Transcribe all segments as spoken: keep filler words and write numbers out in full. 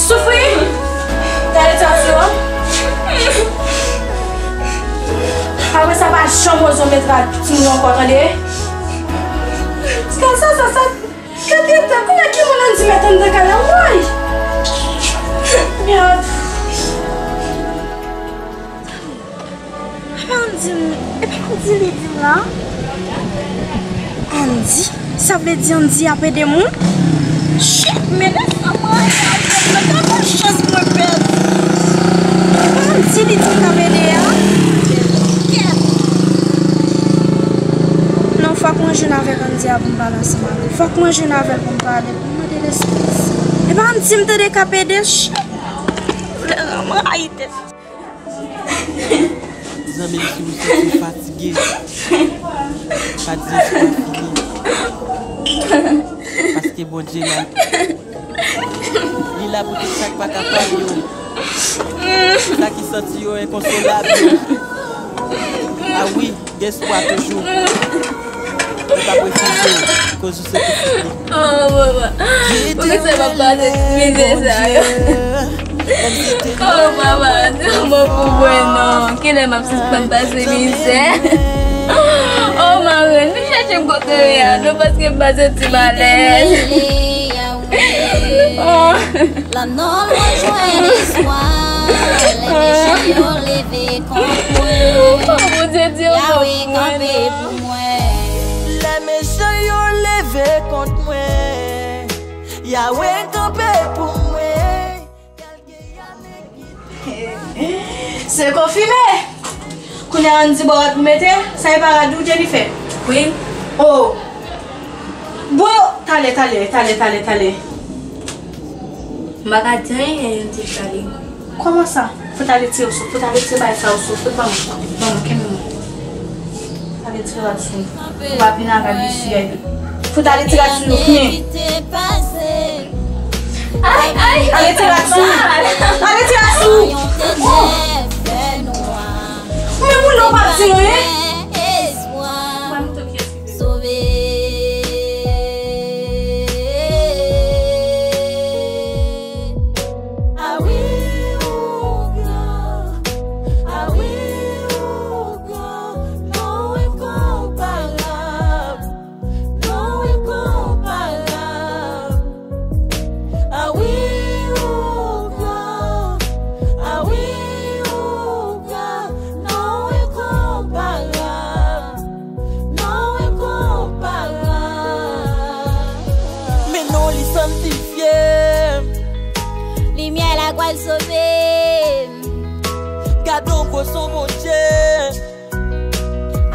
Soufri! Tande sa sou yo. Apre sa, pa janm oze met rad timoun ankò, tande? Sa, sa, sa, sa. Gade, gade, kounye a ki moun Andy met anndan kay la, woy! Mèd. E pa Andy, e pa Andy li di m la? Andy? Sa vle di Andy ap ede moun? Shit, men lè sa mwen ale avèk mwen, ta bon chans mwen pèdi. E pa Andy li di m k ap ede a? Kèt! Non, fòk mwen jwenn avèk Andy a pou m pale ansanm avè l. Fòk mwen jwenn avè l pou m pale, pou m mande l eskiz. E pa Andy m tande k ap ede, shit! Mwen rayi tèt. Zanmi m, si w santi w fatige, pa di espwa fini. Paske Bondye la, li la pou tout sa k pa kapab yo. Sa ki santi yo enkonsolab yo. A wi, gen espwa toujou. Li p ap refize w, koz ou se pitit li. Oh, papa. Poukisa m ap pase ti mizè sa yo? Oh, papa, di yon mo pou mwen, non. Kilè m ap sispann pase mizè? Oh, marenn, vin chèche m kote w ye a, non, paske m pase ti malèz. Oh. Lanmò mwen jwenn espwa, lè mechan yo leve kont mwen. Oh, Bondye, di yon mo pou mwen, non. Yawe kanpe pou mwen. Lè mechan yo leve kont mwen, Yawe kanpe pou mwen. Se konfime! Kounye a Andy bò rad pou mete, sa e pa rad ou, Jennifer? Wi. Oh! Bon, talè, talè, talè, talè, talè. M pa ka di anyen, Andy, talè. Kòman sa? Fout ale tire sou, fout ale tire bagay sa yo sou, fout ban mwen, ban mwen, kenbe mwen. Ale tire rad sou. Ou pa vin avè m isi, ay. Fout ale tire rad sou yo, fini. Ay, ay, ale tire rad sou. Ale tire rad sou. Oh. Ou menm ou la ou pa di anyen. Sove. Ah wi, ou gran. Ah wi, ou gran. Non, enkonparab. Non, enkonparab. Ah wi, ou gran. Ah wi, ou gran. Non, enkonparab. Non, enkonparab. Men non li sanntifye m. Limyè lakwa l sove m. Gade yon gwo son Bondye.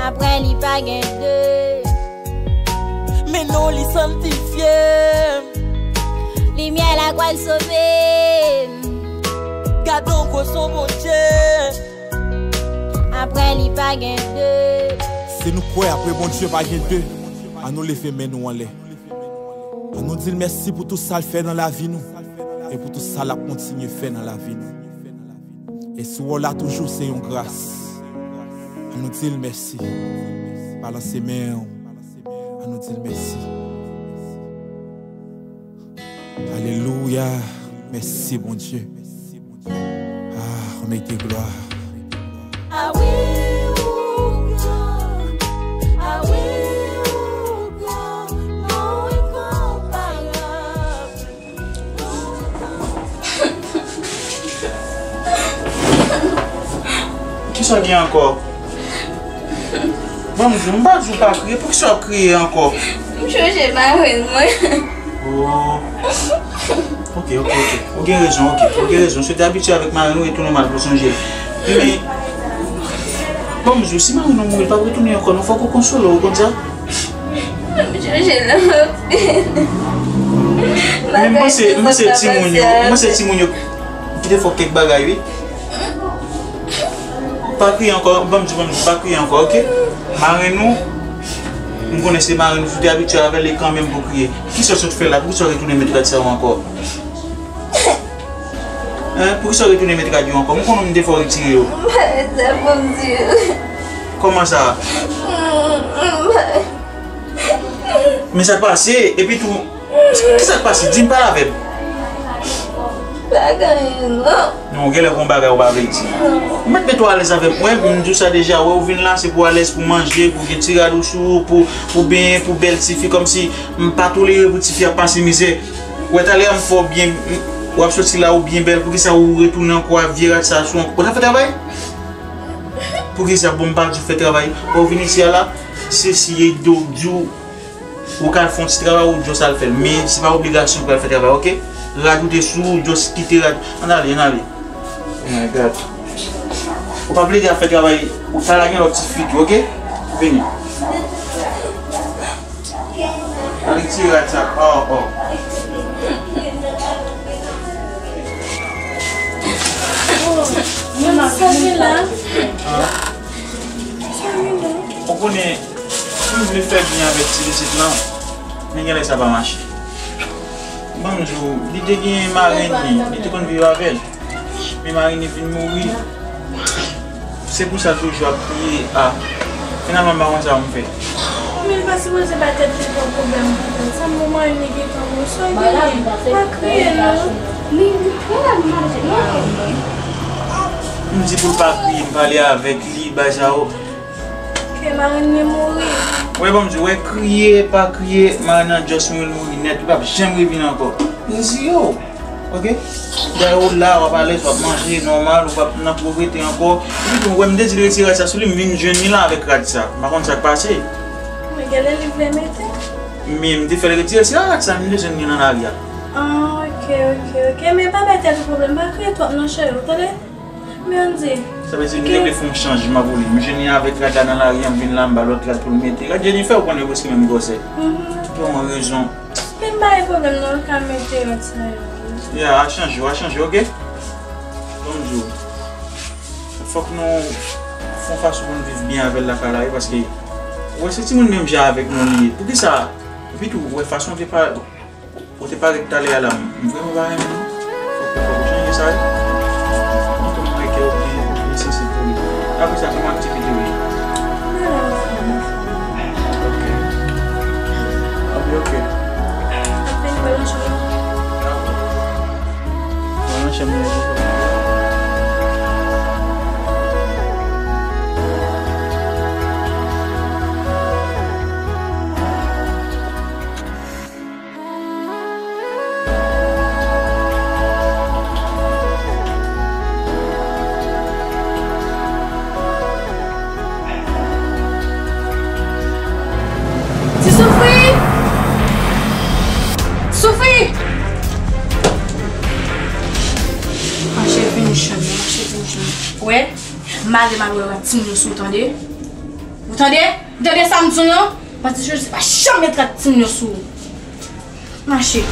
Apre li pa gen de. Men non li sanntifye m. Limyè lakwa l sove m. Gade yon gwo son Bondye. Apre li pa gen de. Si nou kwè apre Bondye pa gen de, ann nou leve men nou anlè. Ann nou di l mèsi pou tout sa l fè nan lavi nou e pou tout sa l ap kontinye fè nan lavi nou. E si w la toujou, se yon gras. Ann nou di l mèsi. Balanse men w. Ann nou di l mèsi. Alelouya. Mèsi, Bondye. Ah, on mete glwa. Ah wi, ou gran. Ah wi, ou gran. Non, enkonparab. Kisa w gen ankò? Ban m di w, m pa di w pa kriye. Poukisa w ap kriye ankò? M chonje marenn mwen. Oh. Ok, ok, ok. Ou gen rezon, ok. Ou gen rezon. Si w te abitye avèk marenn ou, e tou nòmal pou w sonje l. Men, ban m di w, si marenn ou mouri, l p ap retounen ankò, non, fòk ou konsole w, ou konn sa? M chonje l anpil. Men m panse, m panse timoun yo, m panse timoun yo ki te fè w kèk bagay, wi. Pa kriye ankò, ban m di, ban m di, pa kriye ankò, ok? Marenn ou, m konnen se marenn ou, si w te abitye avè l, e kanmenm pou w kriye. Kisa w sot fè la? Poukisa w retounen met rad sa yo ankò? Hein? Poukisa w retounen met rad yo ankò? M konnen m te fè w retire yo. M pa fè sa pou m di w. Kòman sa? M pa Men sa k pase, epi tou, kisa k pase? Di m, pale avè m. Pa gen anyen, non. Non, genlè gon bagay ou pa vle di. Ou mèt mete w alèz avè m. Wè, m di w sa deja, wè, ou vin la, se pou alèz, pou manje, pou gen ti rad ou sou ou, pou, pou benyen, pou bèl tifi, kòmsi m pa tolere pou tifi ap pase mizè. Wè, talè a m fè w byen, m, w ap soti la, ou byen bèl, poukisa ou retounen ankò a vye rad sa sou ankò? Ou t ap fè travay? Poukisa, bon, m pa di w fè travay? Ou vin isi a la, se si e do, di w, ou ka al fè yon ti travay, ou just al fè l. Men, se pa obligasyon pou al fè travay, oke? Rad ou te sou, just kite rad. Ann ale, ann ale. Oh my God. Ou pa plede ap fè travay, ou pa lage lòt ti fi tou, oke? Vini. Al retire rad sa. Oh, oh. Sa gen la? Sa gen la? Ou konnen, m vle fè byen avèk ti pitit lan, men genlè sa pa mache. Ban m di w, li te gen marenn li, li te konn viv avè l. Men marenn li vin mouri. Se pou sa l toujou ap kriye a. Finalman, m pa konn sa pou m fè. Men l pa sipoze bay tèt li twòp pwoblèm pou tèt. Sa m wè marenn li gentan mouri, sa l genyen? Pa kriye non. M di pou l pa kriye, m pale avèk li, bay sa yo. Ke marenn li mouri. Wè, ban m di w, wè, kriye, pa kriye, marenn nan just mouri, l mouri nèt, li p ap janm revin ankò. M di yo. Oke? Dayè ou la, w ap alèz, w ap manje nòmal, ou p ap nan povrete ankò. Epi tou, ou wè m te di l retire rad sa sou li, m vin jwenn li la avèk rad sa. M pa konn sa k pase. Men genlè li vle mete. Men m te fè l retire, se rad sa m te jwenn li nan lari a. Ah, oke, oke, oke. Men pa bay tèt ou pwoblèm, pa kriye twòp non, cheri, ou tande? Men ann di. Sa vle di, m te vle fè yon chanjman pou li. M jwenn li avèk rad la nan lari a, m vin la, m ba l lòt rad pou l mete. Rad Jennifer, ou konnen yo prèske menm gwosè. Mhm. Pou yon rezon. Men pa gen pwoblèm non, ou ka mete rad sa yo. Ya, a chanje, a chanje, oke? Ban m di w. Fòk nou fè yon fason pou n viv byen avè l lakay la, wi, paske, ou wè, se timoun menm jan avèk nou li ye. Poukisa, epi tou, ou wè, fason w te pa, ou te parèt talè a la, m vrèman pa renmen non. Fòk, fòk ou chanje sa, wi. Montre m ke ou byen, ou byen sansib pou li. Apre sa, kòman aktivite w ye? Oke. Oke, oke. Mwen nan chanm nan. Ti Soufri! Soufri! Mache vin jwenn mwen, mache vin jwenn mwen. Wè, m ale m al wè rad timoun yo sou ou, tande? Ou tande? Ou tande sa m di w lan? Paske Jezi pa janm met rad timoun yo sou ou. Mache.